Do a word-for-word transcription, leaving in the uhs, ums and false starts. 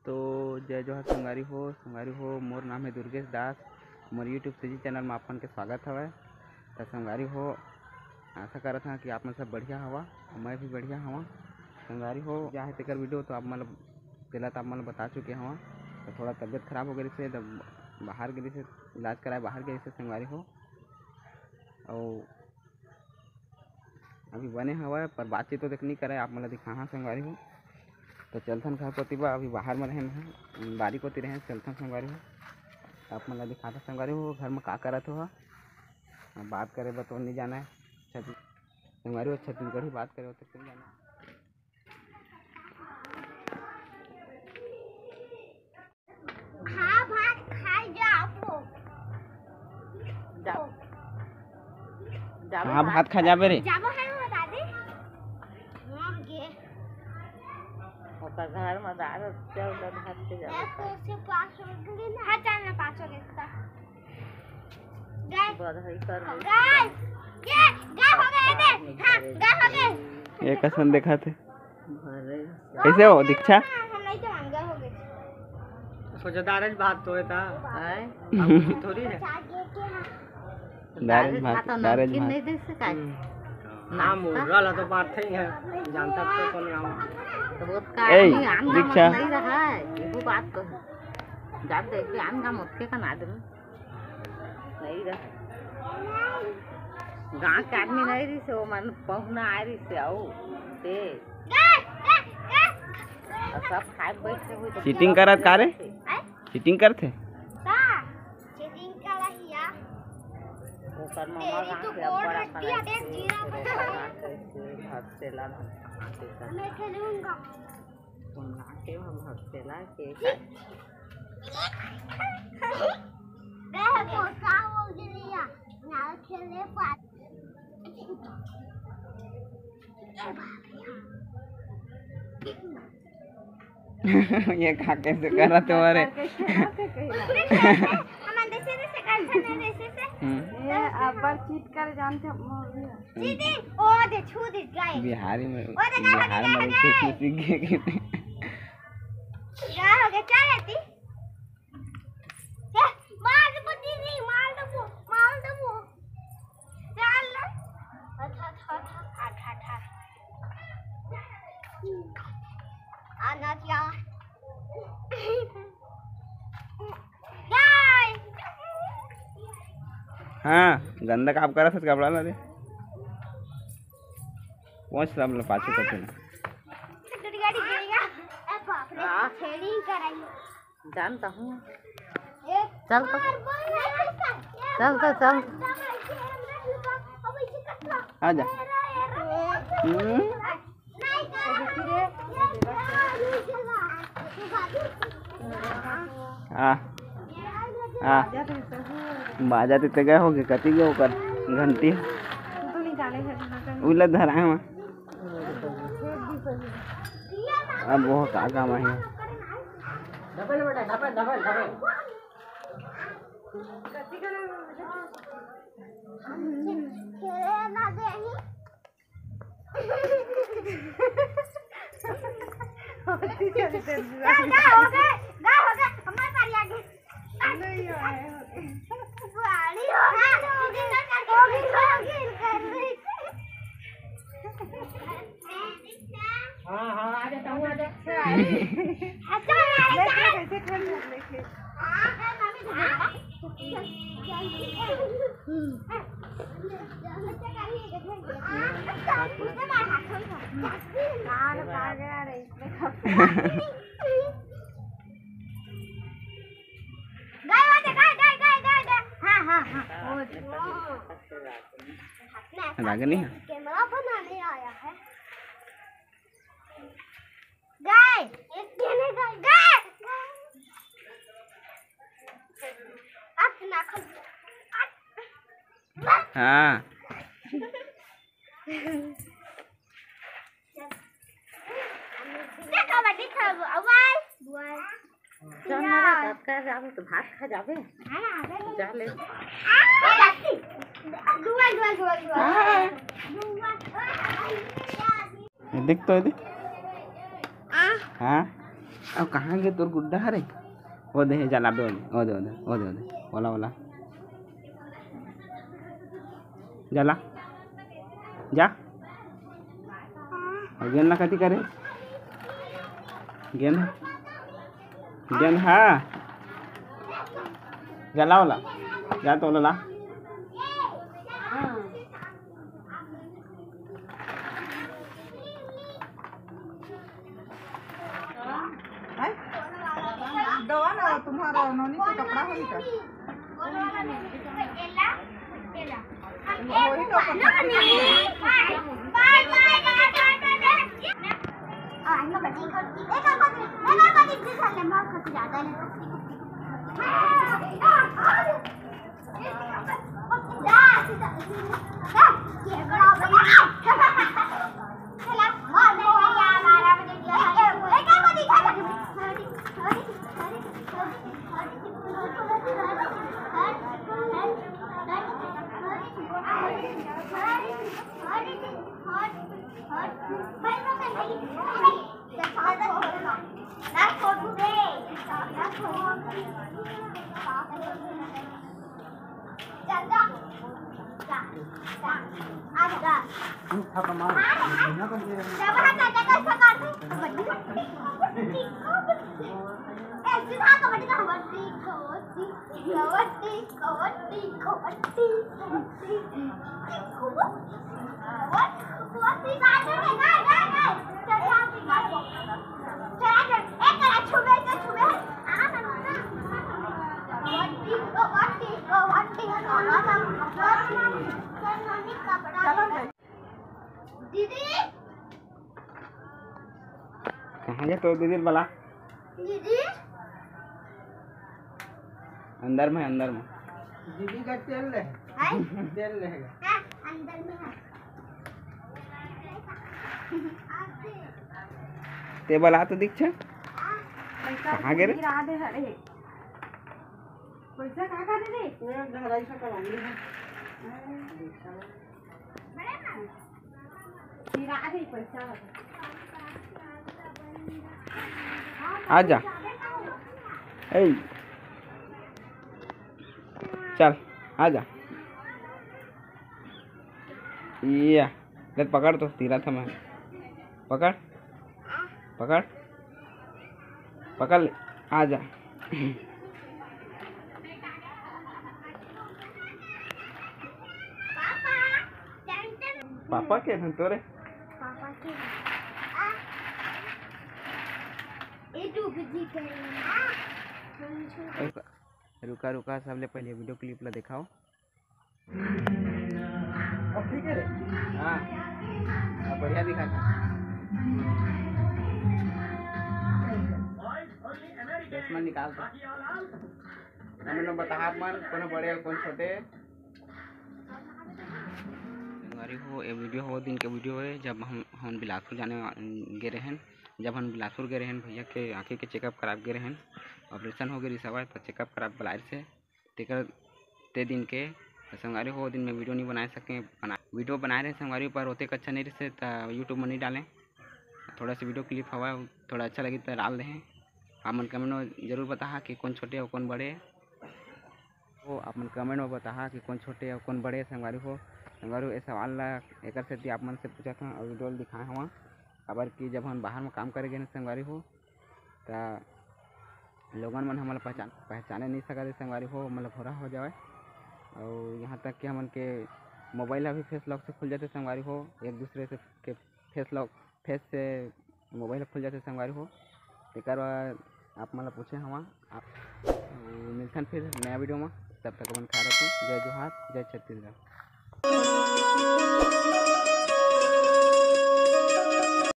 तो जय जोहार संगवारी हो, संगवारी हो, मोर नाम है दुर्गेश दास। मोर YouTube CG channel में आप मन के स्वागत हवय। तो संगवारी हो, आशा करत हंव कि आप मन सब बढ़िया हवा, मैं भी बढ़िया हवा। संगवारी हो, का है तेकर video तो आप मन ल, तेला तो आप मन ल बता चुके हवा। तो थोड़ा तबीयत खराब हो गई से, तब बाहर गई से, इलाज कराए बाहर गई से संगवारी हो। और अभी बने हवय, पर बातचीत तो देख नहीं करे, आप मन ल दिखाहा संगवारी हो। तो चलथन घर कोती बा, अभी बाहर में रहेन, बारी कोती रहेन, चलथन संगवारी हो। आप मन ल दिखाथन संगवारी हो, घर में का करत हो, बात करे बर तो नहीं जाना है। छत्ती-, संगवारी हो, छत्तीसगढ़ी बात करे हो तो नहीं जाना है। हाँ, भात खाए जाबो। जा-, जाबो हाँ, भात। भात खा जाबे रे। जाबो है वो दादी। मर गे। ओकर घर में दारू चल दे, भात के जाबो। मैं तो से पास हो गई ना। हाँ, चल ना, पास हो गई तो। गाय। बधाई कर दे। गाय। ये, गाय हो गए थे। हाँ, गाय हो गए। ये कसन देखा थे? अरे। कैसे हो दीक्षा? सोचदार है बात तो है था। आय? अब कुछ थोड़ी है। दारेज भात, दारेज भात। नहीं दे सका। हम्म। नाम नाश्ता? उगल है तो बात ही है। जानता तो कौन नाम। तो वो का ए, आदमी आन का दीक्षा। मत नहीं रहा है। ये वो बात तो है। जब देख के आन का मत के का ना दे। नहीं रहा। गाँव के आदमी नहीं रही से, वो मन पहुना आ रही से, आओ। ते। और सब खाए बैठे हुए तो चीटिंग करत का रे? हैं? चीटिंग करथे? का? चीटिंग करत हिया। ओकर मम्मा तेरी गाँव तो के गोड़ बड़ा हड्डी है, देख जीरा। हंसेला। मैं खेलूंगा। सुना के हम हंसेला के। देखो, का हो गया? ना खेले पास। ये का कैसे करत हो रे? हमन जैसे जैसे करथन ना, वैसे से। हम्म। ये अब्बड़ चीट कर जानते हो, मोर भी। दीदी, ओ दे, छू दे, गाय। बिहारी में, ओ दे, गाय, बिहार गाय, में गाय। सीख गए कि नहीं? गाय हो गए, चल आती। ए, मार दे, दीदी, मार दे, मार दे। चल। हट, हट, हट, हट, हट, हट, हट। आना क्या? गाय। हाँ, गंदा काम करत हस कपड़ा ला दे। पहुँच सब ला पाछू करते ना। ए बाप रे, हाँ। थ्रेडिंग कराई। जानता हूँ। चल तो। चल तो, चल। आ जा। हम्म। आ, आ। बाजा ते गए होगे, कति गए ओकर घंटी? उला धराए मा। अब वो का काम आहे? गाय, गाय हो गए, गाय हो गए, हमारे पारी आ गए। नहीं आए हो। बुआड़ी हो गई, हो गई, हो गई, हो गई, कर रही। हाँ, हाँ, आ जा, तू आ जा। अच्छा, आ जा। लेके, लेके, लेके। गाय, गाय, गाय, गाय, गाय। हाँ, हाँ, हाँ। वो रागनी है। कैमरा बनाने आया है। गाय, एक जने गाय, गाय। अपना खुद। हाँ। कबड्डी खेलबो, अउ आय। चल ना रे, भात खा जाबे, तो भात खा जाबे। जा ले। दुआ, दुआ, दुआ, दुआ। हाँ। ये देख तो, ये देख। हाँ। अब कहाँ गे तोर गुड्डा हरे? ओ दे, जा लाबे, ओ दे, ओ दे, ओ दे, ओ दे, ओ दे, ओला, ओला। जा ला, जा। अउ गेंद ला कति करे? गेंद, गेंद हा। जा ला, ओला। जा तो ओला ला। हैं? दवा ना, तुम्हारा नोनी के कपड़ा होई का? वही तो अपन दीदी। कहाँ गे तोर दीदी ल बला? दीदी। अंदर में, अंदर में। दीदी का तेल ले। हैं? तेल ले। हाँ, अंदर में है। ते बला तो दीक्षा। हाँ। कहाँ गे रे? गिरा दे हरे। पैसा कहाँ का दे रे? ये ढाई सौ का लानी है। गिरा दे पैसा। आजा। ए। चल, आजा। या, ले पकड़ तो, तीरा था मैं। पकड़, पकड़, पकड़ ले, आजा। पापा के धन तोरे? पापा के। ए, तू बिजी कर। रुका, रुका, सबले पहले video clip ला दिखाओ। अब ठीक है रे? हाँ, अब बढ़िया दिखा था। चश्मा निकाल दे। हमन बता, आप मन कोनो बड़े अउ कोनो छोटे। संगवारी हो, ये video हो दिन के video है, जब हम, हम बिलासपुर जाने वा-, गे रहेन। जब हम बिलासपुर गे रहेन, भैया के आँखी के checkup कराब गे रहेन, operation हो गे रिसवा, तो checkup कराब बलाए से। तेकर ते दिन के संगवारी हो, ओ दिन में video नहीं बनाए सके, बना, video बनाए रहे संगवारी, पर ओतेक अच्छा नहीं रहिसे, त YouTube में नहीं डालें। थोड़ा सा video clip हवा, थोड़ा अच्छा लगी त डाल देहें। आप मन comment में जरूर बताहा कि कौन छोटे और कौन बड़े। वो आप मन comment में बताहा कि कौन छोटे और कौन बड़े संगवारी हो। संगवारी हो, ये सवाल ला एकर सेती आप मन से पूछत हन और video ल दिखाए हवा, काबर कि जब हम बाहर में काम करे गए संगवारी हो, त लोगन मन हमन ला पहचान, पहचाने नहीं सकत हे संगवारी हो, मतलब भोरा हो जावय। अउ यहाँ तक कि हमन के mobile ह भी face lock से खुल जाथे संगवारी हो, एक दूसरे से के face lock, face से mobile ह खुल जाथे संगवारी हो। तेकर बर आप मन ला पूछे हवा। आप, मिलथन फिर नया video में, तब तक अपन ख्याल रखो। जय जोहार, जय छत्तीसगढ़।